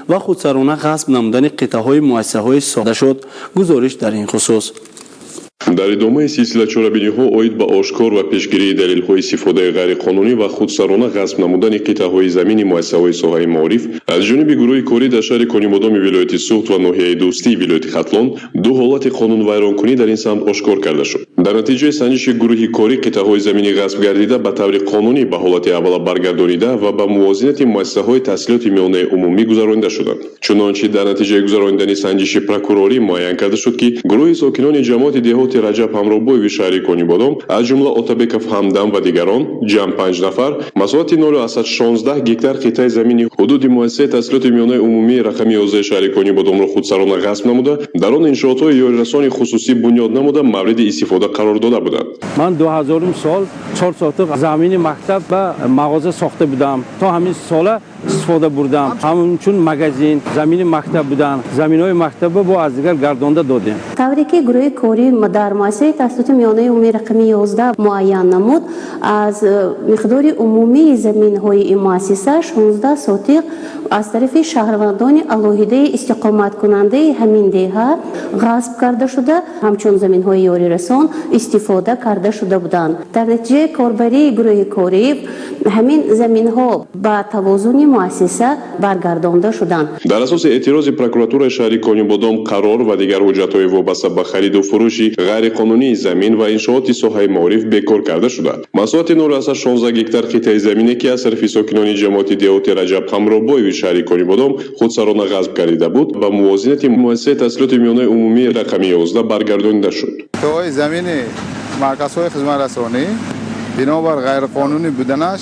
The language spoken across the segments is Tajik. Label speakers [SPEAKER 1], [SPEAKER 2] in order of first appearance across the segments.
[SPEAKER 1] Ва худсарона ғасб намудани қитъаҳои муассисаҳои сохта шуд. Гузориш дар ин хусус.
[SPEAKER 2] Дар идомаи силсила чорабиниҳо оид ба ошкор ва пешгирии далелҳои истифодаи ғайриқонунӣ ва худсарона ғасб намудани қитъаҳои замини муассисаҳои соҳаи маориф аз ҷониби гурӯҳи корӣ дар шаҳри Конибодоми вилояти Суғд ва ноҳияи Дӯстии вилояти Хатлон ду ҳолати қонунвайронкунӣ дар ин самт ошкор карда шуд. Дар натиҷаи санҷиши гурӯҳи корӣ қитъаҳои замини ғасб гардида ба таври қонунӣ ба ҳолати аввала баргардонида ва ба мувозинати муассисаҳои таҳсилоти миёнаи умумӣ гузаронида шуданд. Чунончи дар натиҷаи гузаронидани санҷиши прокурорӣ муайян карда шуд, ки гурӯҳи сокинони ҷамоати деҳоти Раҷаб Ҳамробоеви шаҳри Конибодом, аз ҷумла Отабеков Ҳамдам ва дигарон, ҷамъ панҷ нафар, масоҳати 0,16 гектар қитъаи замини ҳудуди муассисаи таҳсилоти миёнаи умумии рақами 11 шаҳри Конибодомро худсарона ғасб намуда, дар он иншоотҳои ёрирасони хусусӣ бунёд намуда, мавриди истифода қарор дода буданд.
[SPEAKER 3] Ман 2000-ум сол 4 сотиқ замини мактаб ба мағоза сохта будам, то ҳамин сола истифода бурдам. Ҳамчун магазин замини мактаб буданд. Заминҳои мактаба бо аз дигар гардонда додем.
[SPEAKER 4] Тавре ки гурӯҳи корӣ дар муассисаи таҳсилоти миёнаи умумии рақами 11 муайян намуд, аз миқдори умумии заминҳои ин муассиса 16 сотиқ аз тарафи шаҳрвандони алоҳидаи истиқоматкунандаи ҳамин деҳа ғасб карда шуда, ҳамчун заминҳои ёрирасон истифода карда шуда буданд. Дар натиҷаи корбарии гурӯҳи корӣ ҳамин заминҳо ба тавозуни муассиса баргардонда шуданд.
[SPEAKER 2] Дар асоси эътирози прокуратураи шаҳри Конибодом қарор ва дигар ҳуҷҷатҳои вобаста ба хариду фурӯши ғайриқонунии замин ва иншооти соҳаи маориф бекор карда шуда, масоҳати 0,16 гектар қитъаи замине, ки аз тарафи сокинони ҷамоати деҳоти Раҷаб Ҳамробоеви шаҳри Конибодом худсарона ғасб гардида буд, ба мувозинати муассисаи таҳсилоти миёнаи умумии рақами 11 баргардонида шуд.
[SPEAKER 5] Қитъаҳои замини марказҳои хизматрасонӣ бинобар ғайриқонунӣ буданаш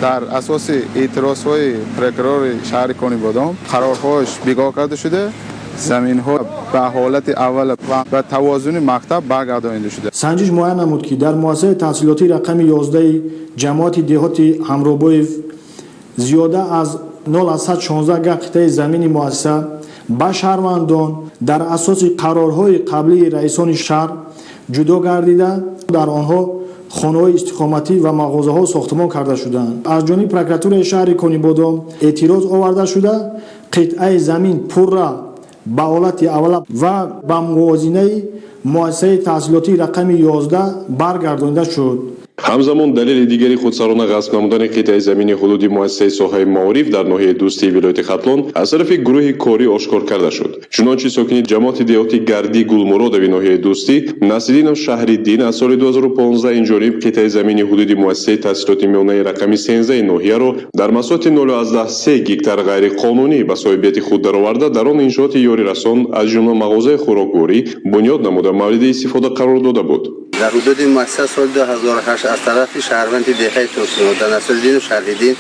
[SPEAKER 5] дар асоси эътирозҳои прокурори шаҳри Конибодом қарорҳош бекор карда шуда, заминҳо ба ҳолати аввал ва ба тавозуни мактаб баргардонида шуда.
[SPEAKER 6] Санҷиш муайян намуд, ки дар муассисаи таҳсилотии рақами 11 ҷамоати деҳоти Ҳамробоев зиёда аз 0,16 га қитъаи замини муассиса ба шаҳрвандон дар асоси қарорҳои қаблии раисони шаҳр ҷудо гардида, дар онҳо хонаҳои истиқоматӣ ва мағозаҳо сохтмон карда шуданд. Аз ҷониби прокуратураи шаҳри Конибодом эътироз оварда шуда, қитъаи замин пурра ба ҳолати аввала ва ба мувозинаи муассисаи таҳсилотии рақами 11 баргардонида шуд.
[SPEAKER 2] Ҳамзамон далели дигари худсарона ғасб намудани қитъаи замини ҳудуди муассисаи соҳаи маориф дар ноҳияи Дӯстии вилояти Хатлон аз тарафи гурӯҳи корӣ ошкор карда шуд. Чунончи сокини ҷамоати деҳоти Гардӣ Гулмуродови ноҳияи Дӯстӣ Насриддинов Шаҳриддин аз соли 2015 инҷониб қитъаи замини ҳудуди муассисаи таҳсилоти миёнаи рақами 13 ноҳияро дар масоҳати 0,3 гектар ғайриқонунӣ ба соҳибияти худ дароварда, дар он иншооти ёрирасон, аз ҷумла мағозаи хӯрокворӣ бунёд намуда, мавриди истифода қарор дода буд.
[SPEAKER 7] Дар ҳудуди муассиса соли 2008 аз тарафи шаҳрванди деҳаи Турсунода Насриддину Шаҳриддин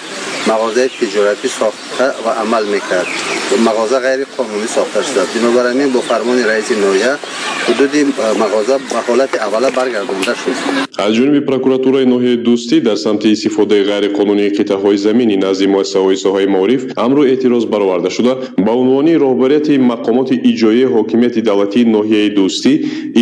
[SPEAKER 7] мағозаи тиҷоратӣ сохта ва амал мекард. Мағоза ғайриқонунӣ сохта шудааст. Бинобар ҳамин бо фармони раиси ноҳия ҳудуди мағоза ба ҳолати аввала баргардонда шуд.
[SPEAKER 2] Аз ҷониби прокуратураи ноҳияи Дӯстӣ дар самти истифодаи ғайриқонунии қитъаҳои замини назди муассисаҳои соҳаи маориф амру эътироз бароварда шуда, ба унвони роҳбарияти мақомоти иҷроияи ҳокимияти давлатии ноҳияи Дӯстӣ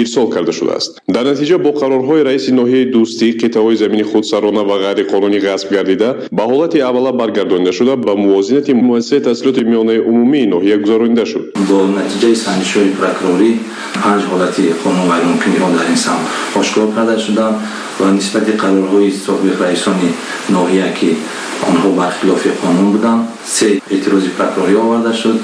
[SPEAKER 2] ирсол карда шудааст. Дар натиҷа бо қарорҳои раиси ноҳияи Дӯстӣ қитъаҳои замини худсарона ва ғайриқонунӣ ғасб гардида, ба ҳолати аввала баргардонида шуда, ба мувозинати муассисаи таҳсилоти миёнаи умумии ноҳия гузаронида шуд.
[SPEAKER 8] Бо натиҷаи санҷишҳои прокурорӣ панҷ ҳолати қонунвайронкуниҳо дар ин самт ошкор карда шуданд ва нисбати қарорҳои собиқ раисони ноҳия, ки онҳо бархилофи қонун буданд, се эътирози прокурорӣ оварда шуд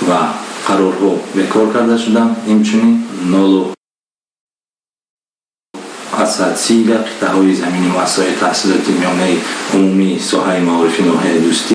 [SPEAKER 8] ва қарорҳо бекор карда шуданд. Инчунин 0,30 га қитъаҳои замини муассисаҳои таҳсилоти миёнаи умумии соҳаи маорифи ноҳияи Дӯстӣ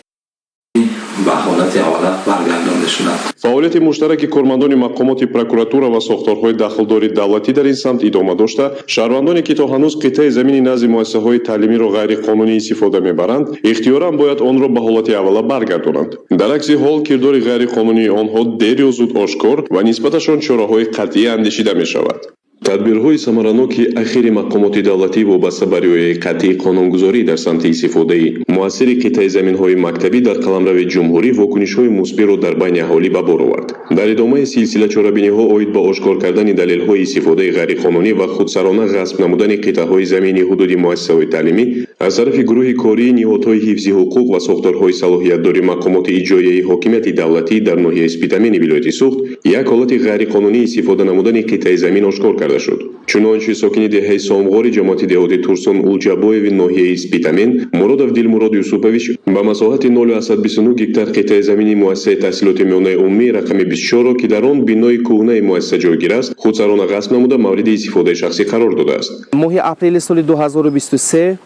[SPEAKER 8] ба ҳолати аввала баргардонда шуданд.
[SPEAKER 2] Фаъолияти муштараки кормандони мақомоти прокуратура ва сохторҳои дахлдори давлатӣ дар ин самт идома дошта, шаҳрвандоне, ки то ҳанӯз қитъаи замини назди муассисаҳои таълимиро ғайриқонунӣ истифода мебаранд, ихтиёран бояд онро ба ҳолати аввала баргардонанд. Дар акси ҳол кирдори ғайриқонунии онҳо дер ё зуд ошкор ва нисбаташон чораҳои қатъӣ андешида мешавад. Тадбирҳои самараноки ахири мақомоти давлатӣ вобаста ба риояи қатъии қонунгузорӣ дар самти истифодаи Муассири қитъаи заминҳои мактабӣ дар қаламрави ҷумҳурӣ вокунишҳои мусбиро дар байни аҳолӣ ба бор овард. Дар идомаи силсила чорабиниҳо оид ба ошкор кардани далелҳои истифодаи ғайриқонунӣ ва худсарона ғасб намудани қитъаҳои замини ҳудуди муассисаҳои таълимӣ аз тарафи гурӯҳи кории ниҳодҳои ҳифзи ҳуқуқ ва сохторҳои салоҳиятдори мақомоти иҷроияи ҳокимияти давлатӣ дар ноҳияи Спитамени вилояти Суғд як ҳолати ғайриқонунӣ истифода намудани қитъаи замин ошкор карда шуд. Чунончи, сокини деҳаи Сомғори ҷамоати деҳоти Турсун Улҷабоеви ноҳияи Спитамен Муродов Дилмурод Юсупович ба масоҳати 0,29 гектар қитъаи замини муассисаи таҳсилоти миёнаи умумии рақами 24-ро, ки дар он бинои кӯҳнаи муассиса ҷойгир аст, худсарона ғасб намуда, мавриди истифодаи шахсӣ қарор додааст.
[SPEAKER 9] Моҳи апрели соли 2023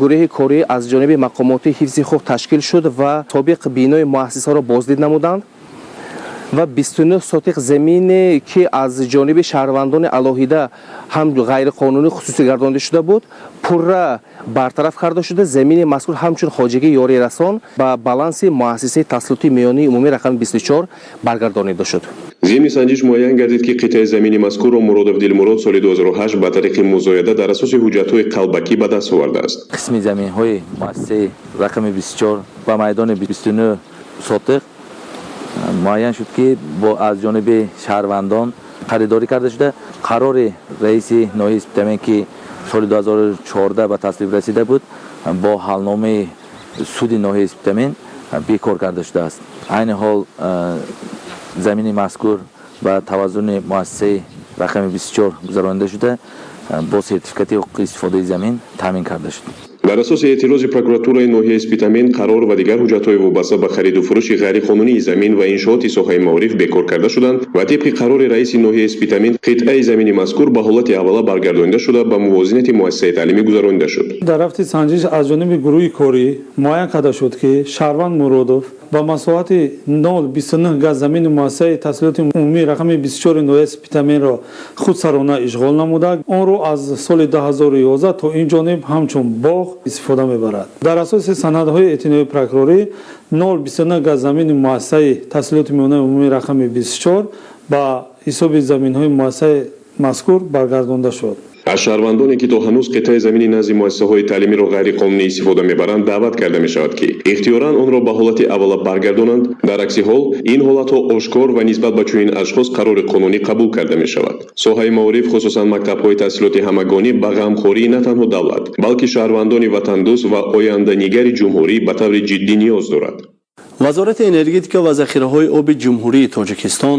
[SPEAKER 9] гурӯҳи корӣ аз ҷониби мақомоти ҳифзи ҳуқуқ ташкил шуд ва собиқ бинои муассисаро боздид намуданд ва 29 сотиқ замине, ки аз ҷониби шаҳрвандони алоҳида ҳам ғайриқонунӣ хусусӣ гардонда шуда буд, пурра бартараф карда шуда, замини мазкур ҳамчун хоҷагии ёрирасон ба баланси муассисаи таҳсилоти миёнаи умумии рақами 24 баргардонида шуд.
[SPEAKER 2] Зимни санҷиш муайян гардид, ки қитъаи замини мазкурро Муродов Дилмурод соли 2008 ба тариқи музояда дар асоси ҳуҷҷатҳои қалбакӣ ба даст овардааст.
[SPEAKER 8] Қисми заминҳои муассисаи рақами 24 ба майдони 29 сотиқ муайян шуд, ки бо аз ҷониби шаҳрвандон харидорӣ карда шуда. Қарори раиси ноҳияи Спитамен, ки соли 2014 ба тасвиб расида буд, бо ҳалномаи суди ноҳияи Спитамен бекор карда шудааст. Айни ҳол замини мазкур ба таваззуни муассисаи рақами 24 гузаронида шуда, бо сертификати ҳуқуқи истифодаи замин таъмин карда шуд.
[SPEAKER 2] Дар асоси эътирози прокуратураи ноҳияи Спитамен қарор ва дигар ҳуҷҷатҳои вобаста ба хариду фурӯши ғайриқонунии замин ва иншооти соҳаи маориф бекор карда шуданд ва тибқи қарори раиси ноҳияи Спитамен қитъаи замини мазкур ба ҳолати аввала баргардонида шуда, ба мувозинати муассисаи таълимӣ гузаронида шуд.
[SPEAKER 10] Дар рафти санҷиш аз ҷониби гурӯҳи корӣ муайян карда шуд, ки шаҳрванд Муродов ба масоҳати 0,29 га замини муассисаи таҳсилоти умумии рақами 24 ноҳияи Спитаменро худсарона ишғол намуда, онро аз соли 2011 то ин ҷониб ҳамчун боғ истифода мебарад. Дар асоси санадҳои эътинои прокурорӣ 0,29 га замини муассисаи таҳсилоти миёнаи умумии рақами 24 ба ҳисоби заминҳои муассисаи мазкур баргардонда шуд.
[SPEAKER 2] Аз шаҳрвандоне, ки то ҳанӯз қитъаи замини назди муассисаҳои таълимиро ғайриқонунӣ истифода мебаранд, даъват карда мешавад, ки ихтиёран онро ба ҳолати аввала баргардонанд. Дар акси ҳол ин ҳолатҳо ошкор ва нисбат ба чунин ашхос қарори қонунӣ қабул карда мешавад. Соҳаи маориф, хусусан мактабҳои таҳсилоти ҳамагонӣ, ба ғамхории на танҳо давлат, балки шаҳрвандони ватандӯст ва оянданигари ҷумҳурӣ ба таври ҷиддӣ ниёз дорад.
[SPEAKER 1] Вазорати энергетика ва захираҳои оби Ҷумҳурии Тоҷикистон.